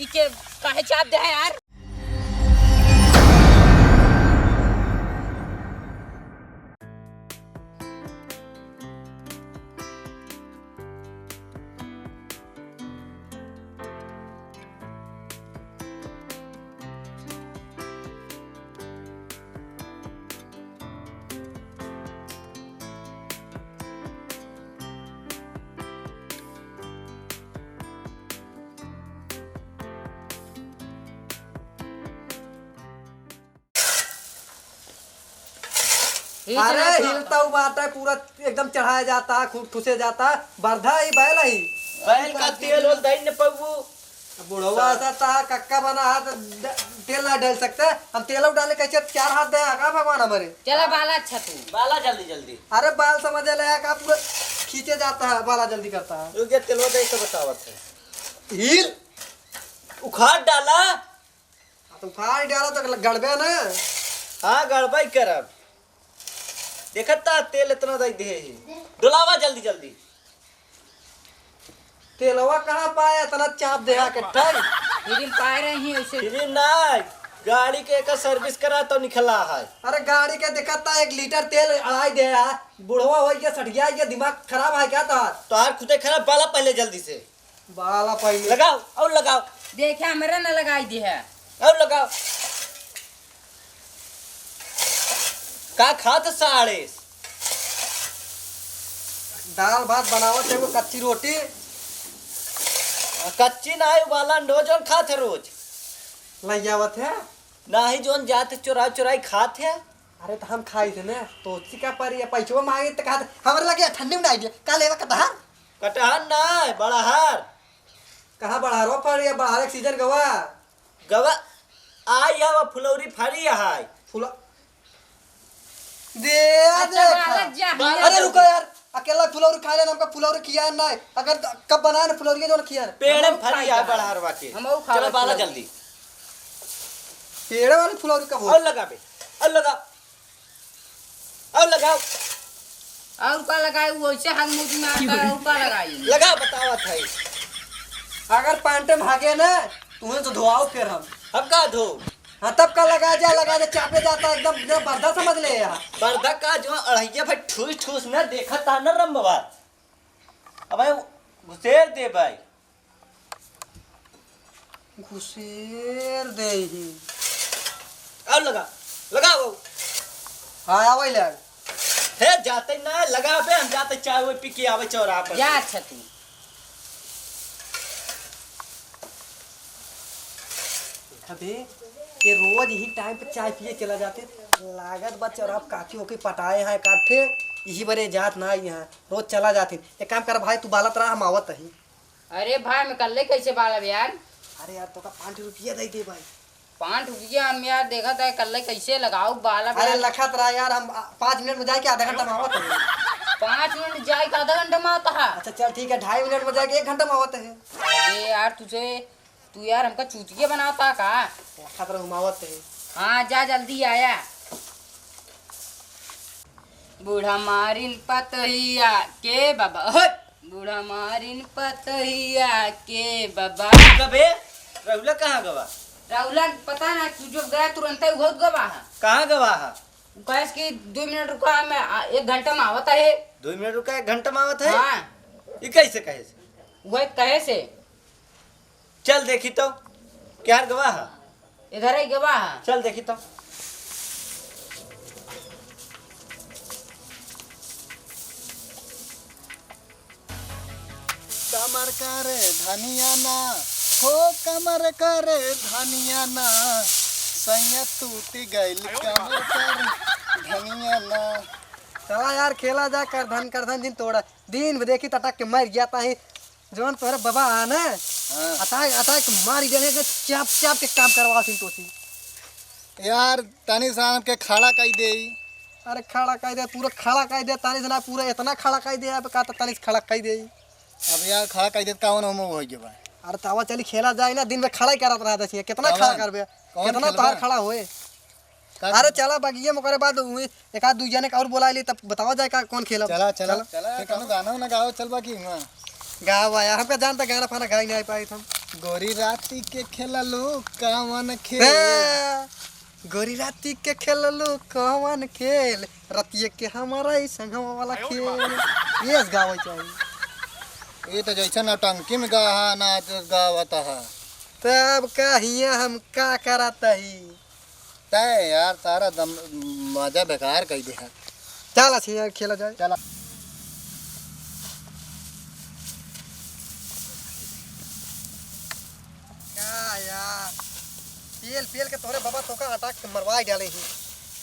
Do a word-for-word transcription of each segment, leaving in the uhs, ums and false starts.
इके काहे चाप दे है यार? अरे, हिलता हुआ बाटे, पूरा एकदम चढ़ाया जाता, खूब ठुसे जाता। बरधा ही बैल ही। बैल का तेल ओल दई न पउबू। बुढ़वा सा ता कक्का बना हाथ ड-, तेल ना डाल सकते। हम तेल डाले कैसे, चार हाथ दे का भगवान हमारे। चला बाला अच्छा तू। बाला जल्दी जल्दी। अरे बाल समझ ले का, पूरा खींचे जाता है, बाला जल्दी करता है। रुक जा, तेलवा दे तो बतावत है। हिल, उखाड़ डाला। हाँ, तो उखाड़ डाला तो गड़बे ना। हाँ, गड़बे ही करब। देखत ता तेल इतना दई दे ही। डोलावा जल्दी जल्दी। तेलवा कहाँ पाए, इतना चाप दे आके ठर। फ्री में पाए रही ऐसे। फ्री में ना, गाड़ी के एकर सर्विस करा तो निकला है। अरे गाड़ी के देखत ता एक लीटर तेल अड़ाई दे है। बुढ़वा हो गया, सठिया गया, दिमाग खराब है क्या तोहार? तोहार खुदे खराब, बाला पहले जल्दी से। बाला पहले। लगाओ, और लगाओ। देखे, हमरे न लगाई दी है। और लगाओ। का खात साड़े? दाल भात बनावत है, वो कच्ची रोटी। कच्ची ना है, उबाला अंडो जौन खात है रोज। लइ आवत है। नाही, जौन जात चोरा चोराई खात है। अरे, तो हम खाई थे ना, तो उससे का परी है, पैसवा मांगे तो कहत, हमरे लगे ठंडी में डाल दिया, का लेवा कटहर? कटहर ना, बड़हर। कहाँ बड़हरवा फरी है? बड़हर के सीजन गवा। गवा, आई है वो फुलौरी फरी है। फुला-, दे, अच्छा, देखा। बालक जा, बालक अरे, जा। रुको यार, अकेला फुलौरी खा लेना, हमका फुलौरी खिया ना। अगर कब बनाए ना फुलौरी, जो खिया ना। पेड़ में फरी है बड़हरवा के। हम खावे चलो, बाला फुलौरी। जल्दी। पेड़ वाली फुलौरी कब हो? और लगा बे, और लगा। और लगाओ। और का लगाई, वैसे हाथ मुंह में आता है, और का लगाई? लगा, बतावत है। अगर पांटे भागे ना, तुम्हें तो धोआओ फिर हम। हम का धो? हाँ, तब का लगा जा, लगा जा, चापे जाता एकदम, एकदम बरदा समझ ले यार। बरदा का जो अढ़ैया भाई ठूस ठूस ना देखत ता ना रम बाबा। अबे घुसेर दे भाई। घुसेर दे ही। अब लगा, लगा वो। हाँ, आवे ले। हे जाते ना लगा बे, हम जाते चाय वो पी के आवे चौराहा पर। जा अच्छा तू। अबे, ये रोज यही टाइम पे चाय पिए चला जाते। लागत बा चौराहा काकी ओके पटाए हैं काठे, यही बरे जात ना आई हैं, रोज चला जाते। एक काम कर भाई, तू बालत रहा, हम आवत ही। अरे भाई, हम कल्ले कैसे बालब यार? अरे यार, तोका पाँच रुपया दे दे भाई। पाँच रुपया हम यार देखत है, कल्ले कैसे लगाऊ बालब अरे यार। लखत रहा यार, हम आ, पाँच मिनट में जाए के आधा घंटा में आवत है। पाँच मिनट जाए के आधा घंटा में आवत है? अच्छा चल ठीक है, ढाई मिनट में जाए के एक घंटा में आवत है। अरे यार, तुझे, तू यार हमका चूतिया बनावता का? लखत रहा, हम आवत है। हाँ, जा जल्दी आया। बूढ़ा मारिन पतोहिया के बाबा, होय! बूढ़ा मारिन पतोहिया के बाबा। कबे? रहुला कहाँ गवा? रहुला पता ना, तू जब गया तुरंत ही उहत गवा है। कहाँ गवा है? वो कहे कि दो मिनट रुका, मैं आ, एक घंटा में आवत है। दो मिनट रुका, एक घंटा में आवत है? हाँ। ये कैसे कहे से? वह कहे से? चल देखी तो, क्यार गवा है? इधर ही गवा है। चल देखी तो। कमर करे धनिया ना, हो कमर करे धनिया ना, सैया टूट गइल कमर करे धनिया ना। चला यार, खेला जा, करधन करधन जिन तोड़ा। दिन भर देखी तटक के मर गया ताही। जौन तोहरे बाबा आ ना, हाँ। अताक, अताक मारी देने के चाप, चाप के काम करवा सिन तोसी। यार, तनी सा हमके खड़ा कई देई। अरे खड़ा कई दे, पूरा खड़ा कई दे, तनी सा ना, पूरा इतना खड़ा कई दे, अब का तो तनी सा खड़ा कई देई। अब यार, खड़ा कई दे, कौन हम हो गए बा? अरे तावा चली खेला जाए ना, दिन में खड़ा ही करत रहा दसिया, कितना तावा, खड़ा करबे? कौन कितना खेलबा? तार खड़ा होए? का अरे चला बगिया में, ओकरे बाद उहे एक आध दू जने के और बोला ली, तब बतावा जाए का कौन खेलब। चला, चला। चला। चला, फिर कौनो गाना उना गाओ, चल बाकी हुआ। गावा यार, हमका जानता गाना फाना गाई नाहीं पाइत हम। गोरी राती के खेललू कवन खेल? ए, गोरी राती के खेललू कवन खेल? रतिये के हमारा ई संगवा वाला खेल। ये गावे चाहिए। ये तो जैसे नौटंकी में गा, नाच गावत है। तब का हियाँ हम का करत ही? तय यार, सारा दम, मजा बेकार कइ दे है। चल, अच्छा यार, खेला जाए। चला। का यार, पेल, पेल के तोहरे बाबा तोका अटक के मरवाई डाले ही।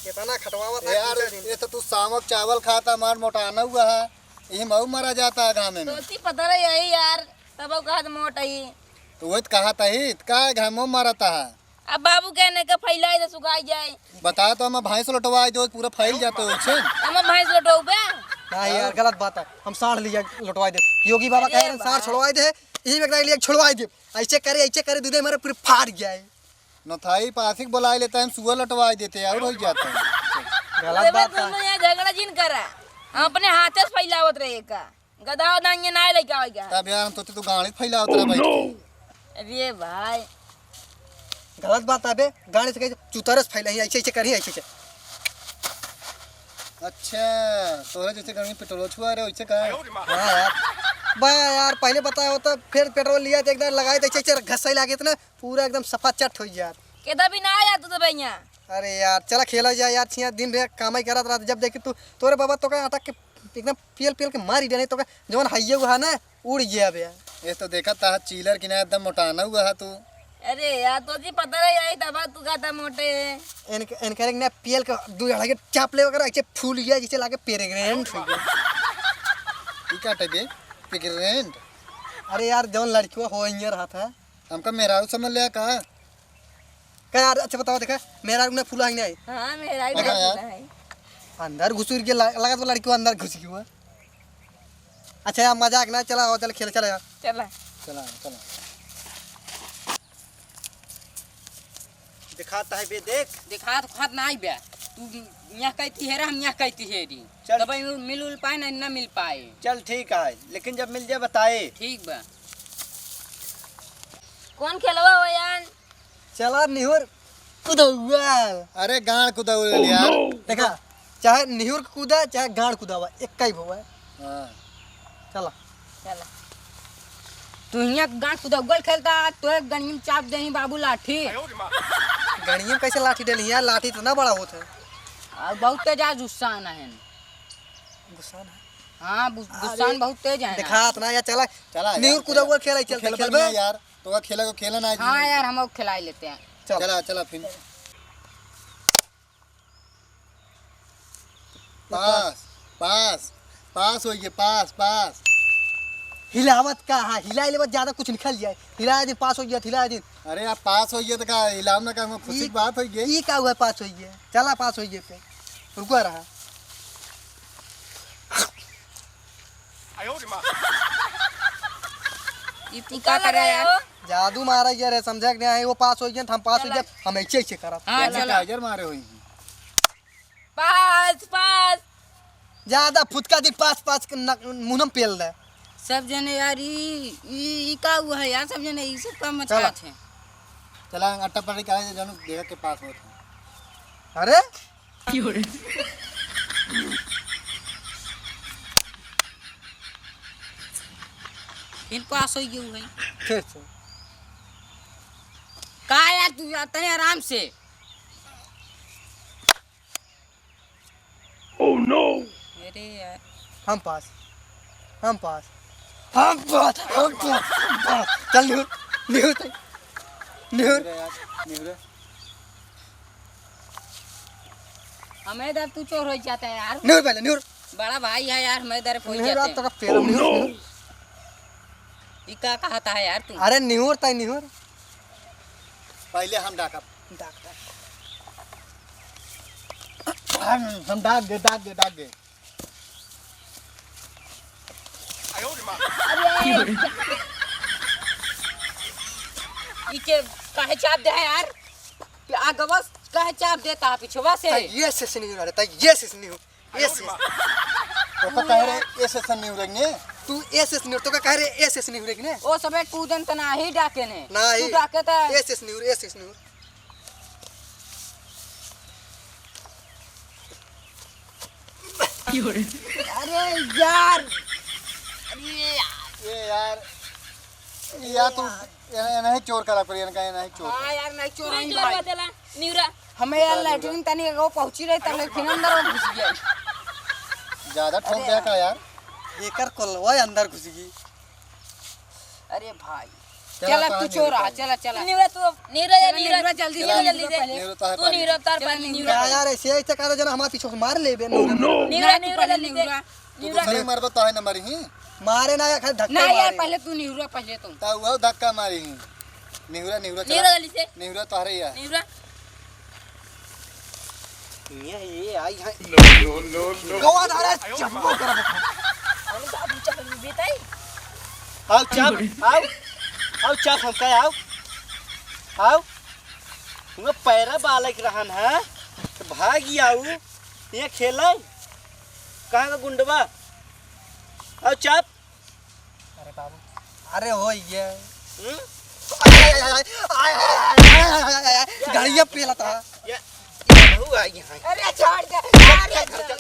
इतना खटवावा था यार, कुछ दिन। ये तो तू सामक चावल खाता, मार मोटाना हुआ है। यही मऊ मरा जाता है घामे में। तोती पता रही यही यार, तब कहत मोट ही। तो वही तो कहत ही, का घामो मरता है। अब बाबू कहने का फैलाई दे, सुखाई जाए। बता तो, हम भैंस लौटवाई दो, पूरा फैल जाता है उसे। हम भैंस लौटवाबे? नहीं यार, गलत बात है, हम साढ़ लिया लौटवाई दे। योगी बाबा अरे कह रहे हैं, साढ़ भाई। छोड़वाई दे, यही में एक लिया छोड़वाई दे। ऐसे करे, ऐसे करे, दूधे हमारे पूरे फाट गया है। नथाई पासिक बुलाई लेता है, हम सुअर लौटवाई देते हैं, और हो जाता है। गलत अरे बात है। दोनों यहाँ झगड़ा जिन करा, हम अपने हाथे से फैलावत रहे का। गधा उधा इहाँ नाहीं लइका आवेगा। तब यार, हम सोचे तू गाड़ी फैलावत रहा बैठ के। अरे भाई। गलत बात है बे, गाड़ी से कहीं चुतरस फैला ही, ऐसे, ऐसे करी, ऐसे, ऐसे। अच्छा, तोहरे जैसे गाड़ी में पेट्रोल छुआ रहे, वैसे कहा है? हाँ यार। बा यार, पहले बताया होता, फिर पेट्रोल लिया तो एकदम लगाए तो ऐसे, ऐसे घसाई लागे इतना, पूरा एकदम सफा चट हो यार। केदा भी ना आया तू तो भैया। अरे यार, चला खेला जाए यार, छिया दिन भर कामाई करत रहत, जब देखी तू, तोरे बाबा तोका अटक के एकदम पेल पेल के मारी देने, तोका जवन हइये हुआ है ना, उड़ गया बे। ये तो देखा था, चीलर की ना एकदम मोटाना हुआ है तू। अरे यार, तो जी पता रहे यही दबा तू का था मोटे है। इनके, इनके ना पेल के दू अढ़ाई के चाप ले वगैरह ऐसे फूल गया, जैसे लागे प्रेग्नेंट हो गया। ई का टे बे? प्रेग्नेंट? अरे यार, जवन लड़कियों हो इंजर हाथ है। हमका मेहरारू समझ लिया का? का यार, अच्छा बतावा, देखा, मेहरारू ना फूला है नहीं? हाँ, मेहरारू हाँ ना यार। फूला है। अंदर घुसुर के ला-, लागत बा लड़कियों अंदर घुस गई हुआ। अच्छा यार, मजाक ना, चला, आओ, चल खेल, चला यार। चला। चला, चला। दिखाता है बे, देख। दिखात उखात ना आई बे। तू यहाँ कहती है रे, हम यहाँ कहती है री। चल। तब मिल उल पाए ना, ना मिल पाए। चल ठीक है, लेकिन जब मिल जाए बताए। ठीक बा। कौन खेलवा हो यार? चला निहुर कुदौल। अरे गांड कुदौल यार। देखा, चाहे निहुर कूदा, चाहे गांड कुदावा, एक ही भवा है। हाँ। चला। चला। तू हियाँ गांड कुदौल खेलता, तो एक गणियम चाप देही बाबू लाठी। गणियम कैसे लाठी देली यार? लाठी इतना बड़ा होत है। और बहुत तेज आज गुस्सा आना है। गुस्सा ना? हाँ, गु-, अरे, गुस्सा बहुत तेज है ना। दिखात ना यार, चला। चला यार, निहुर कुदौल खेला, चल, खेल खेलबे? बढ़िया यार। तो खेला को खेला ना हाँ जी। यार, हम लोग खिलाई लेते हैं। चल। चला, चला फिर। पास, पास, पास होइए, पास, पास। हिलावत का है? हिला लेवत ज्यादा कुछ निकल जाए। हिला दे, पास हो गया, हिला दे। अरे आप पास होइए तो का हिलाव ना का, खुशी ई, की बात होइए। ई का हुआ पास होइए? चला पास होइए पे। रुका रहा। ई तू का करे यार? जादू मारा गया रे, समझा कि नहीं? वो पास हो गया, हम पास हो चला। गया, हम ऐसे ऐसे करब। हाँ, चला। चला। टाइगर मारे हुई। पास, पास। ज्यादा फुतका दिन पास, पास के न-, मुंह में पेल दे। सब जने यार, ई, ई, ई का हुआ है यार? सब जने ई सब का चला। मचात है। चला, अट्टा पड़ी का है, जानू, देखा के पास होत है। अरे? फिर पास हो गया है। फिर से। का यार, तू जाता है आराम से। Oh no! अरे यार। हम पास। हम पास। हम पास। हम पास। हम पास। चल निहुर। निहुर तई। निहुर। निहुर यार, निहुर। हमें इधर तू चोर हो जाता है यार। निहुर पहले, निहुर। बड़ा भाई है यार, हमें इधर पहुंच निहुर, जाते आप हैं। तो का पेल, निहुर, निहुर। ई का कहता है यार तू? अरे निहुर तई निहुर। पहले हम डाकब। डाक, डाक। हम, हम डाक गए, डाक गए, डाक गए। अरे, ई के काहे चाप दे है यार? आगवा से काहे चाप देता है पिछवा से? तई ये से से निहुर, अरे, तई ये से से निहुर। ये से। तो पता है रे, ये से से निहुर रही है। तू एस एस निहुर, तो का कह रे एस एस निहुरे कि ने? ओ सबे कूदन त नाही डाके ने। नाही। तू डाके त एस एस निहुर, एस एस निहुर। अरे यार। अरे यार। ये यार, ये यार तू, ये, ये नहीं चोर करा कर, इनका ये नहीं चोर हाँ करा। यार, नहीं चोर तू ही चोर भाई। बतेला, निउरा। हमें यार लैट्रिन तनी एगो पहुंची रही, तले फिर अंदर वो घुस गया। ज्यादा ठोक अरे गया का यार? एकर कोलवा अंदर घुस गई। अरे भाई। चला चला, तो तू चोर आ, निउरा। चला, चला। निउरा तू, निउरा या चला, निउरा। निउरा जल्दी चला, से, निउरा निउरा जल्दी से। पहले। निउरा तो है तू पानी। निउरा तार चला, पानी, निउरा। निउरा। क्या यार, ऐसे ही चक्का तो जना हमारे पीछे से मार लेबे। Oh, no। निउरा, ना, तू निउरा पहले जल्दी से। निउरा। तू निउरा। दूसरे ही मारबो, तो है न मारी ही। मारे ना, या खाली धक्का ना यार, मारे। पहले तू निउरा, पहले तू। ता वो धक्का मारी ही। निहुरा, निहुरा, चला। निहुरा जल्दी से। निहुरा तोहरे या। निहुरा। ये, ये आई है। No, no, no, no। गवा धारा चप्पो कर। अरे बाबू, चल, बेटा ही। आओ, चाप, आओ। आओ, चाप, हमका आओ। आओ। तुम पैरा बालक रहन है, तो भागी आओ। ये खेला। कहाँ का गुंडवा? आओ, चाप। अरे बाबू। अरे हो ये। हम्म? आय, आय, आय, गाड़िया पेला था। ये, ये बहू आई है। अरे छोड़ दे। अरे, अरे,